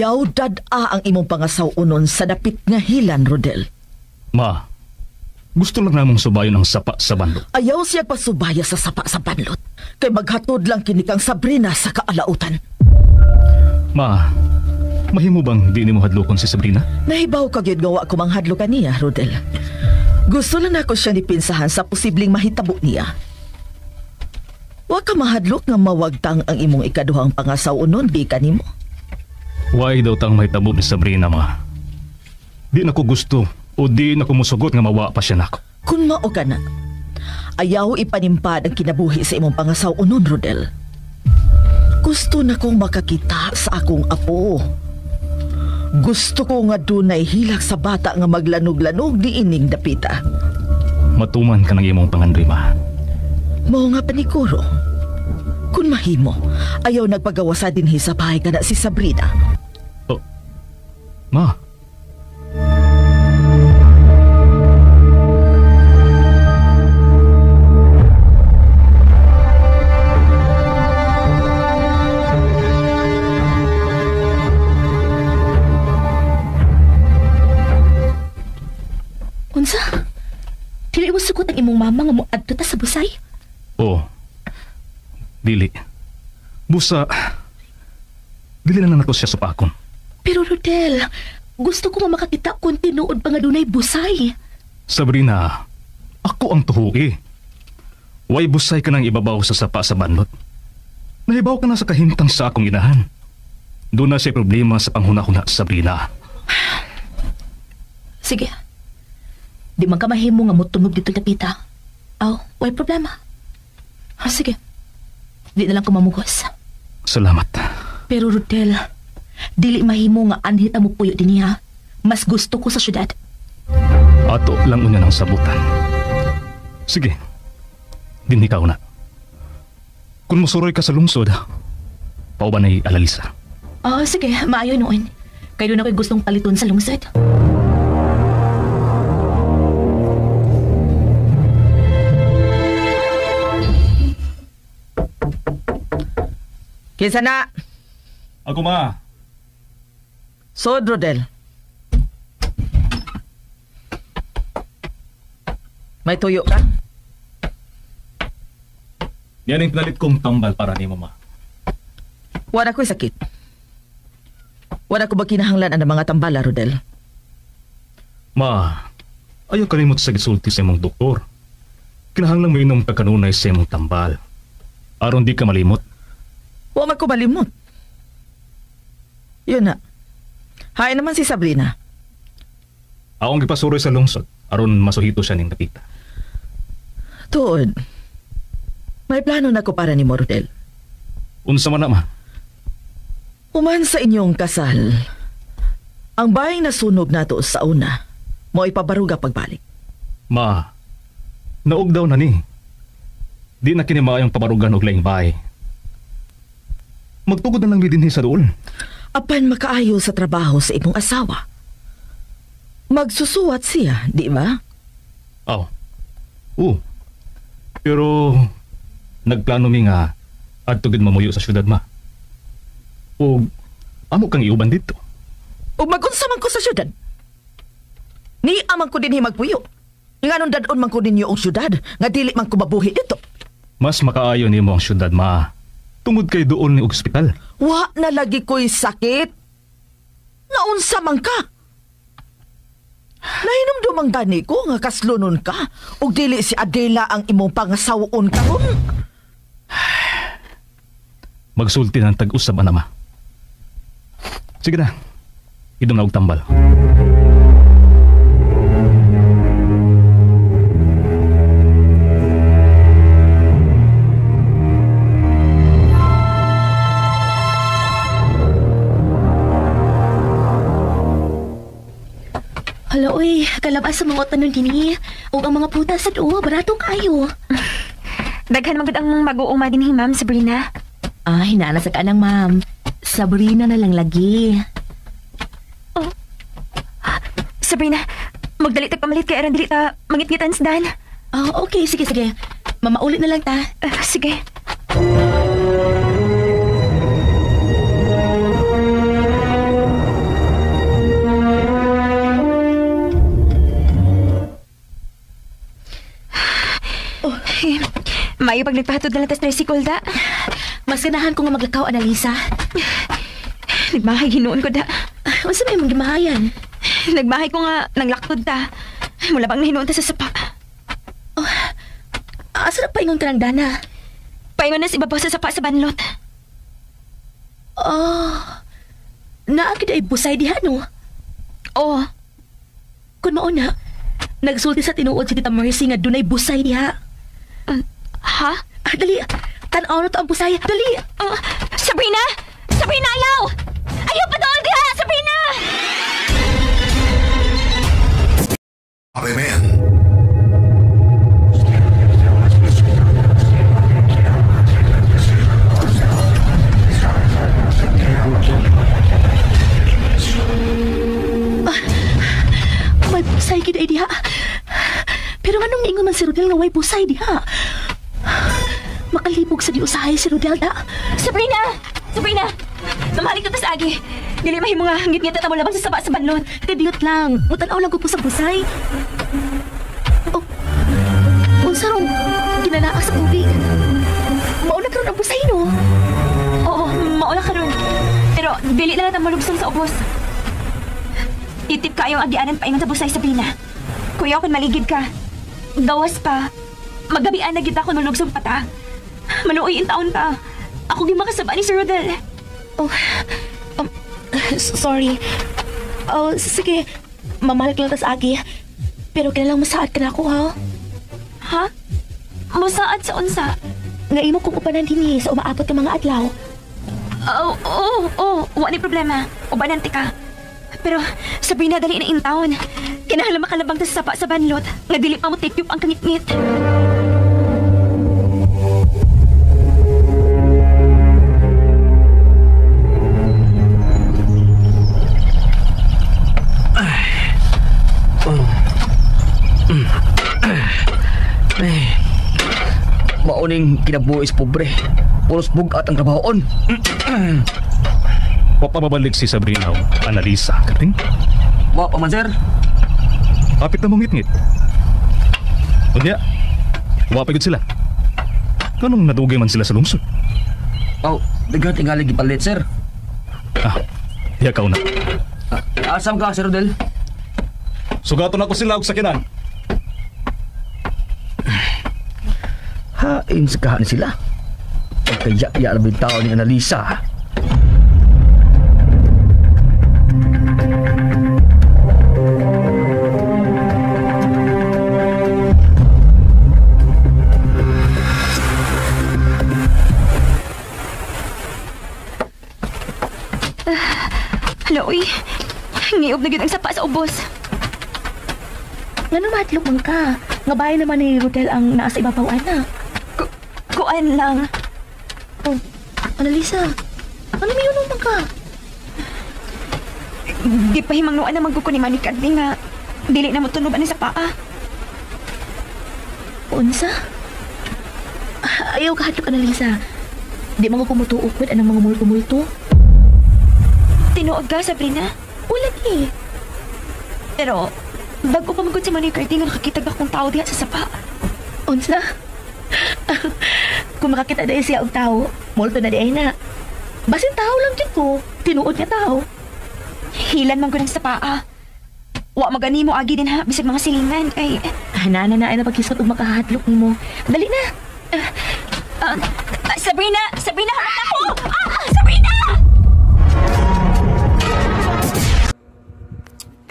Ayaw dad-a ang imong pangasaw-unon sa dapit nga hilan, Rodel. Ma, gusto lang namong subayon ang sapa sa banlot. Ayaw siya pasubaya sa sapa sa banlot. Kay maghatod lang kini kang Sabrina sa kaalautan. Ma, mahimo bang di nimo hadlokon si Sabrina? Nahibaw ka gyud nga wa ko manghadlok kaniya, Rodel. Gusto lang nako siya nipinsahan sa posibleng mahitabo niya. Wa ka mahadlok nga mawagtang ang imong ikaduhang pangasaw-unon di kanimo. Why daw tang mahitabo ni Sabrina, ma? Di na ko gusto o di na ko musugot nga mawa pa siya nako. Kung mao ka na, ayaw ipanimpad ang kinabuhi sa imong pangasaw-unon, Rodel. Gusto na kong makakita sa akong apo. Gusto ko nga dunay hilak sa bata nga maglanog-lanog ni ining dapita. Matuman ka ng imong pangandoy, ma. Mao nga paniguro. Kung mahimo, ayaw nagpagawasa dinhi sa bahay ka na si Sabrina. Oh, ma. Unsa? Dili mo sugot ang imong mama nga moadto ta sa busay? Oo. Dili. Busa, dili na lang nato siya supakon. Pero Rodel, gusto ko nga makakita kung tinuod pa nga dunay busay. Sabrina, ako ang tuhuki. Way busay ka nang ibabaw sa sapa sa banlot. Nahibaw ka na sa kahimtang sa akong inahan. Doon na siya problema sa panghuna-huna, Sabrina. Sige. Di man ka mahimo nga motunog dito dapita. Aw, way problema. Ah, sige. Di na lang ko mamugos. Salamat. Pero Rodel, dili mahimo nga anhit ang mupuyo din niya. Mas gusto ko sa syudad. Ato lang unya ng sabutan. Sige. Dinhi ka una. Kung musuroy ka sa lungsod, pauban ay alalisa. Oh, sige, maayo noon. Kay doon ako'y gustong paliton sa lungsod. Kinsa na? Ako, ma. Sod, Rodel. May tuyo ka? Yan ang pinalit kong tambal para ni mama. Wala ko'y sakit. Wala ko ba kinahanglan ang mga tambala, Rodel? Ma, ayaw kalimot sa gisulti sa imong doktor. Kinahanglan mo inom ka kanunay sa imong tambal. Aron di ka malimot. Wa man ko malimot. Yun na. Hay naman si Sabrina. Akong gipasuroy sa lungsod aron masuhito siya ning dapita. Tuod. May plano na ko para ni Rodel. Unsa man na, ma? Uman sa inyong kasal, ang bayang nasunog nato sa una, mo ipabaruga pagbalik. Ma, naog daw na ni. Di na kini maayong pabarugan og laing bahay. Magtugod na lang mi dinhi sa duol. Apan makaayo sa trabaho sa imong asawa. Magsusuwat siya, di ba? Aw. Oo. Pero nagplano mi nga adto gid mamuyo sa syudad, ma. O amo kang iuban dito. Ug magunsa man ko sa syudad. Ni amang ko dinhi magpuyo. Nganong dad-on man ko ninyo og syudad nga dili man ko mabuhi dito. Mas makaayo nimo ang syudad, ma. Tungod kay doon ni og ospital. Wa na lagi ko'y sakit. Naunsa man ka. Nahinumdumang gani ko nga kaslunon ka ug dili si Adela ang imong pangasawon karon. Magsulti ng tag-usab ana, ma. Sige na. Idom na og tambal. Hala, oy, kalabas sa mga tanon dinhi. Ug ang mga prutas sa duwa, barato kayo. Daghan man gud ang mag-uuma dinhi, Ma'am Sabrina. Ah, hinala sa kanang ma'am. Sabrina na lang lagi. Oh. Sabrina, magdali tag pamalit kay aron dili ta mangitngitan sa dan. Oh, okay, sige, sige. Mamaulit na lang ta. Sige. Maayo pag nagpahatod na lang tas tricycle da. Mas ganahan ko nga maglakaw, Annalisa. Nagmahay hinuon ko da. Unsa may imong gimahayan? Nagmahay ko nga nanglaktod ta. Mula bang nahinuon ta sa sapa. Oh, asa na paingon ka ng dana? Paingon na sa ibabaw sa sapa sa banlot. Oh, naa gid ay busay diha no? Oh. Kun mao na, nagsulti sa tinuod si Tita Mercy nga dunay busay diha. Ha? Ah, dali, tan-aw na to ang busay. Dali! Sabrina! Sabrina, ayaw! Ayaw pa doon diha! Sabrina! RMN. May busay gid ay diha. Pero anong niingon man si Rodel nga way busay diha? Makalibog sa diusahay si Rodel da. Sabrina! Sabrina! Mamalik ka tas agi. Dili mahimo nga ngit-ngit ta mo labang sa saba sa banlon. Kadiyot lang. Mutan-aw lang ko po sa busay. Oh, unsa rong kinalaa sa tubig? Mauna karon ang busay no? Oo, mauna karon. Pero dili na lang ta malugsong sa ubos. Titip ka yung agianan paingon sa busay, Sabrina. Kuya, kung maligid ka. Gawas pa. Magabian na gid ako nulugsong pata. Maluoy in taon pa. Ako gi makasaba ni Sir Rodel. Oh, sorry. Oh, sige. Mamahal ka lang tas agi. Pero kailangan masaad ka na ako, ha? Ha? Masaad sa unsa? Nga imo kong upanan dinhi sa umaabot ng mga adlaw. Oh, oh, oh. Wa ni problema. Ubanan ti ka. Pero Sabrina, dali na in taon. Kinahanglan makalabang ta sa sapa sa banlot. Nga dili pa mo take ang kangitngit. Mauning kinabuhi sa pobre. Pulos bugat ang trabahoon. Wa pa mabalik si Sabrina o Annalisa, kating? Wa pa man, sir. Kapit na mong ngit-ngit. Unya, wa pa gud sila. Kanong nadugay man sila sa lungsod? Oh, daghan tingali gipalit, sir. Ah, diya ka una. Asam ka, Sir Rodel? Sugaton ako sila og sakinan. Hain sa kahan sila. Pagkaya-ya na tao ni Annalisa. Hala, uy. Ngiob na gyud ang sapa sa ubos. Ngano mahadlok man ka? Nga bahay naman ni Rodel ang naa sa ibabaw, ana. Kuan lang. Oh, Annalisa, ano may yun man ka? Di pa himangnuan na magkuko ni Manik Adli nga dili na mo tunob ani sa paa. Unsa? Ayaw kahadlok, Annalisa. Di man ko kumutuokod anang mga multo-multo. Tinuod ka, Sabrina? Wala eh. Pero, bago pa magod si Manny Cardi nga nakakita akong tao diha sa sapa. Unsa? Kung makakita dahil siya og tao, multo na di ay na. Basin tao lang dyan ko. Tinuod nga tao. Hilan man ko ng sapa, ah. Wa maganimo agi din ha, bisag mga silingan kay... Na na na ay napaghisot og makahadlok nimo. Dali na. Sabrina! Sabrina, hamat ako! Ah, Sabrina!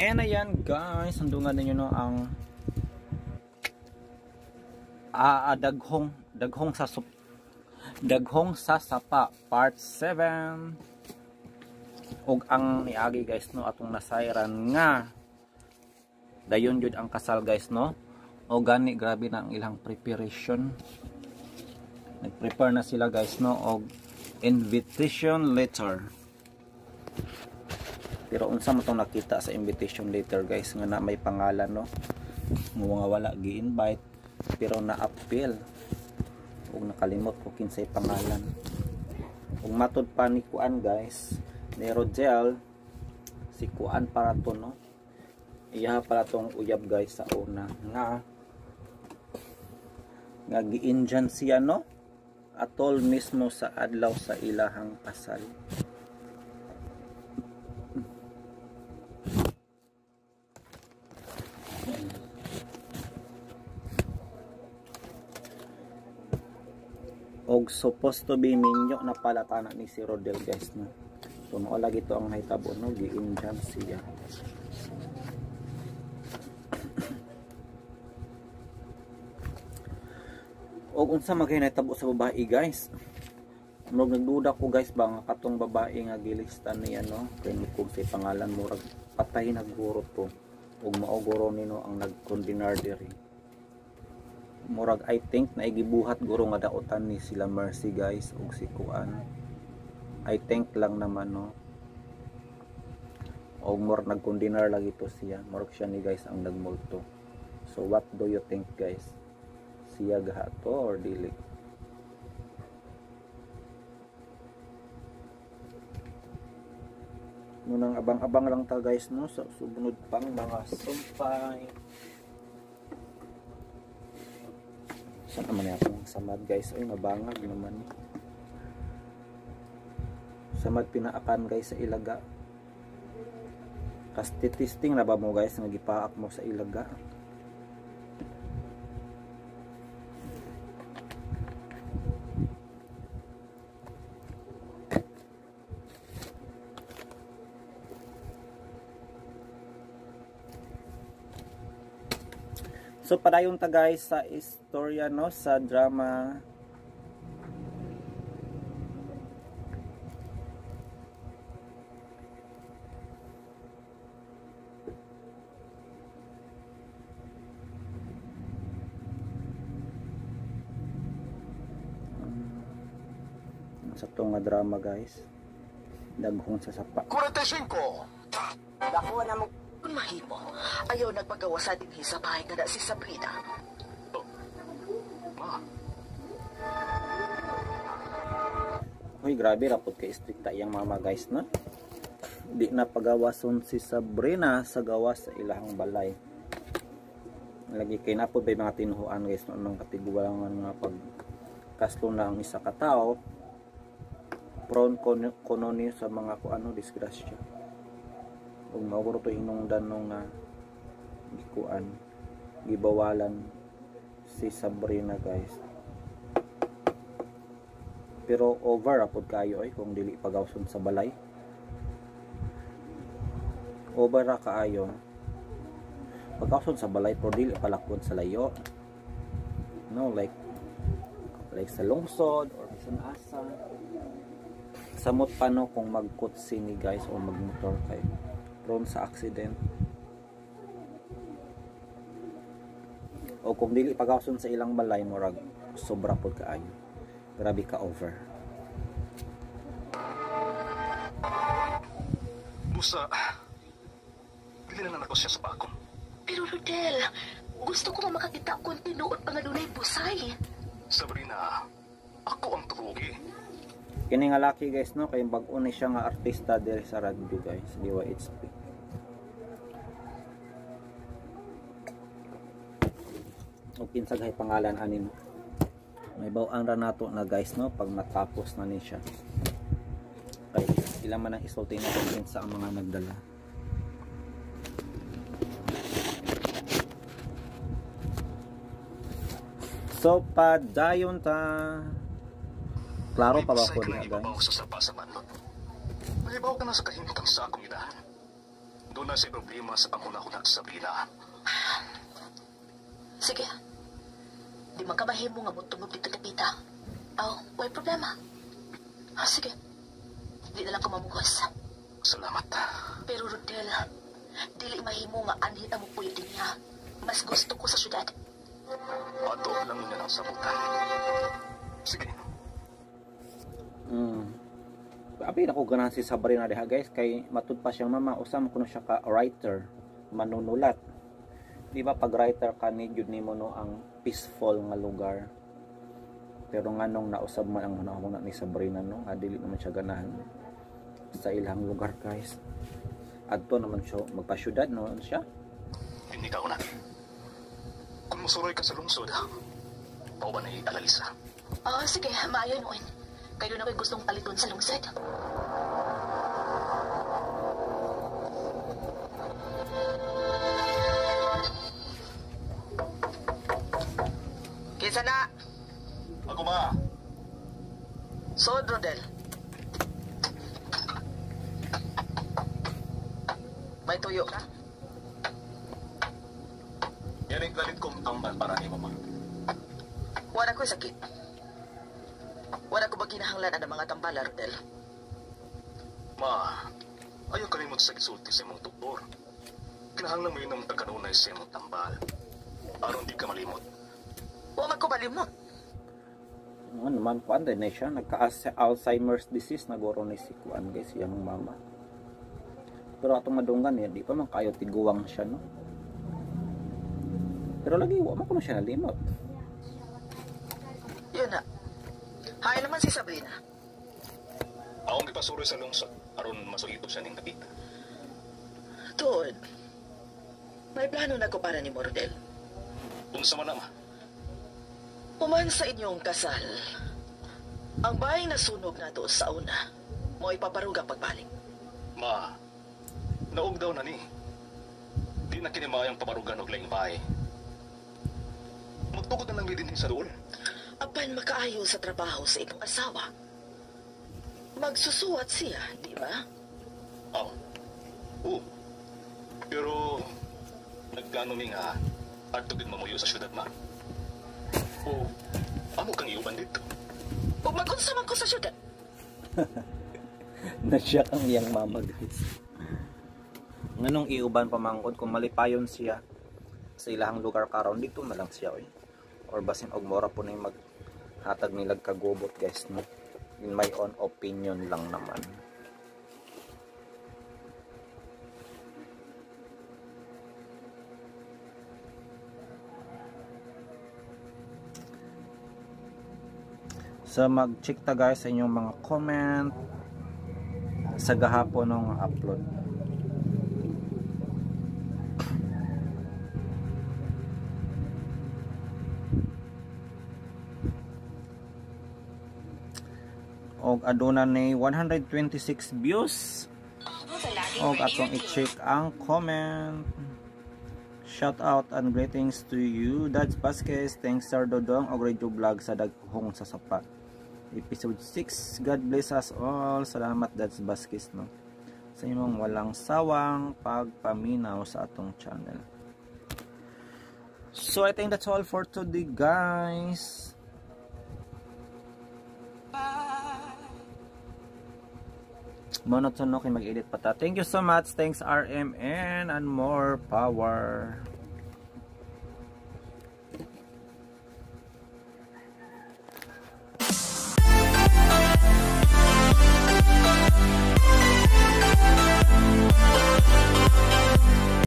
And ayan guys, sandungan ninyo no ang daghong sa sapa part 7. Ug ang niagi guys no atong nasayran nga dayon jud ang kasal guys no. O gani grabe na ang ilang preparation. Nagprepare na sila guys no og invitation letter. Pero unsa mo tong nakita sa invitation letter guys nga na may pangalan no, nga wala gi-invite pero na-appeal ug nakalimot ko kinsay pangalan. Ug matud pa ni kuan guys ni Rodel, si kuan para to no, iya para tong uyab guys sa una nga Nga gi-Indian siya, no? Atol mismo sa adlaw sa ilahang kasal. Og supposed to be minyo na pala tana ni si Rodel guys, no? So mao lagi to ang nahitabo, no? Gi-Indian siya. Og unsa man kay nahitabo sa babae guys? Murag nagduda ko guys ba nga katong babae nga gilistan niya, no? Kay kung say pangalan murag patay na guro to. Og mao guro nino ang nagkondinar diri. Murag I think naigibuhat guro nga daotan ni sila Mercy guys og si Kuan. I think lang naman, no. Og murag nagkondinar lagi to siya. Murag siya ni guys ang nagmulto. So what do you think guys? Siya gaha to or dili? Munang abang-abang lang ta guys, no, sa sumunod pang mga sumpay. Saan naman niya akong samad guys? Ay, mabangag naman. Samad pinaakan guys sa ilaga. Kasi testing na ba mo guys nga gipaak mo sa ilaga? So padayon ta guys sa istorya, no, sa drama. Sa tong nga drama guys, daghong sa sapa. 45. Dako na mo. Kung mahimo, ayaw nagpagawa sa dinhi sa bahay nga na si Sabrina. Oh, ma. Uy, grabe rapot kay strikta iyang mama guys, no? Di na pagawason si Sabrina sa gawas sa ilahang balay. Lagi kay napod bay mga tinuhuan guys, no, nang katigulangan nga pag kaslo na ang isa ka tawo, prone kono niyo sa mga kuano disgrasya. Ug mao to hinungdan nung gikuan, gibawalan si Sabrina guys. Pero over apod kayo ay kung dili pagawson sa balay. Over ra kaayo. Pagawson sa balay pero dili palakon sa layo. No, like sa lungsod or bisan asa. Samot pa no kung magkotse ni guys o magmotor kayo. Prone sa accident. O kung dili pagawson sa ilang balay murag sobra pod kaayo. Grabe ka over. Busa, dili na nako siya sa bakon. Pero Rodel, gusto ko makakita kung tinuod pa nga dunay busay. Sabrina, ako ang turugi. Kini nga laki guys, no, kay bag-o ni siya nga artista diri sa radyo guys, DYHP. O kinsa gay pangalan ani, no? May baw-an ra nato na guys, no, pag matapos na ni siya. Kay ila man ang isulti na kung kinsa ang mga nagdala. So padayon ta. Klaro pa ba ko diha guys? Sa sapa sa manlot. Nahibaw ka na sa kahimtang sa akong inahan. Doon na siya problema sa panghuna-huna, Sabrina. Sige. Di man ka mahimo nga mutungog dito kapita. Aw, way problema. Ah, sige. Di na lang ko mamuhos. Salamat. Pero Rodel, dili mahimo nga anhi ta mo puyo din niya. Mas gusto ko sa syudad. Ato lang niya ng sabutan. Sige. Abi na ko ganahan si Sabrina diha guys kay matud pa siyang mama usam kuno siya ka writer, manunulat. Di ba pag writer ka ni jud nimo no ang peaceful nga lugar. Pero nganong nausab man ang hunahuna ni Sabrina no, nga dili naman siya ganahan sa ilang lugar guys. Adto naman siya magpasyudad no siya. Hindi ka una. Kung musuroy ka sa lungsod, Pauban ay Alalisa. Ah, sige, maayo noon. Kayo na ko'y gustong paliton sa lungsod. Kinsa na? Ako ma. Sod, Rodel. May tuyo ka? Yan ang galit kong tambal para ni mama. Wala ko'y sakit. Wala ko ba kinahanglan ang mga tambala, Rodel? Ma, ayaw kalimot sa gisulti sa imong doktor. Kinahanglan mo inom tagkanunay sa imong tambal. Aron di ka malimot. Wa man ko malimot. Ano man kuan din na siya, nagka-Alzheimer's disease naguro ni si kuan guys, iyang mama. Pero atong madunggan niya, di pa man kayo tiguang siya, no? Pero lagi wa man kuno siya nalimot. Yun na. Hay naman si Sabrina. Akong gipasuroy sa lungsod aron masuhito siya ning dapita. Tuod. May plano na ko para ni Rodel. Unsa man na, ma? Human sa inyong kasal, ang bahay nasunog nato sa una, mo ipaparugang pagbalik. Ma, naog daw na ni. Di na kini maayong pabarugan og laing bahay. Magtukod na lang mi dinhi sa duol. Apan makaayo sa trabaho sa imong asawa. Magsusuwat siya, di ba? Aw. Oo. Pero nagplano mi nga adto gid mamuyo sa syudad, ma. O amo kang iuban dito. Ug magunsa man ko sa syudad. Nasyak ang iyang mama guys. Nganong iuban pamangkot kung malipayon siya sa ilahang lugar karon, dito na lang siya oy. Or basin og mora po na yung maghatag nilag kagubot guys, no? In my own opinion lang naman. So mag-check ta guys sa inyong mga comment sa gahapon ng upload. Og aduna ni 126 views. Og atong i-check ang comment. Shout out and greetings to you, Dads Vasquez. Thanks Sir Dodong og Radio Vlog sa Daghong sa Sapa. Episode 6. God bless us all. Salamat Dads Vasquez, no, sa imong walang sawang pagpaminaw sa atong channel. So I think that's all for today guys. Monotono kay mag-edit pa ta. Thank you so much. Thanks RMN and more power.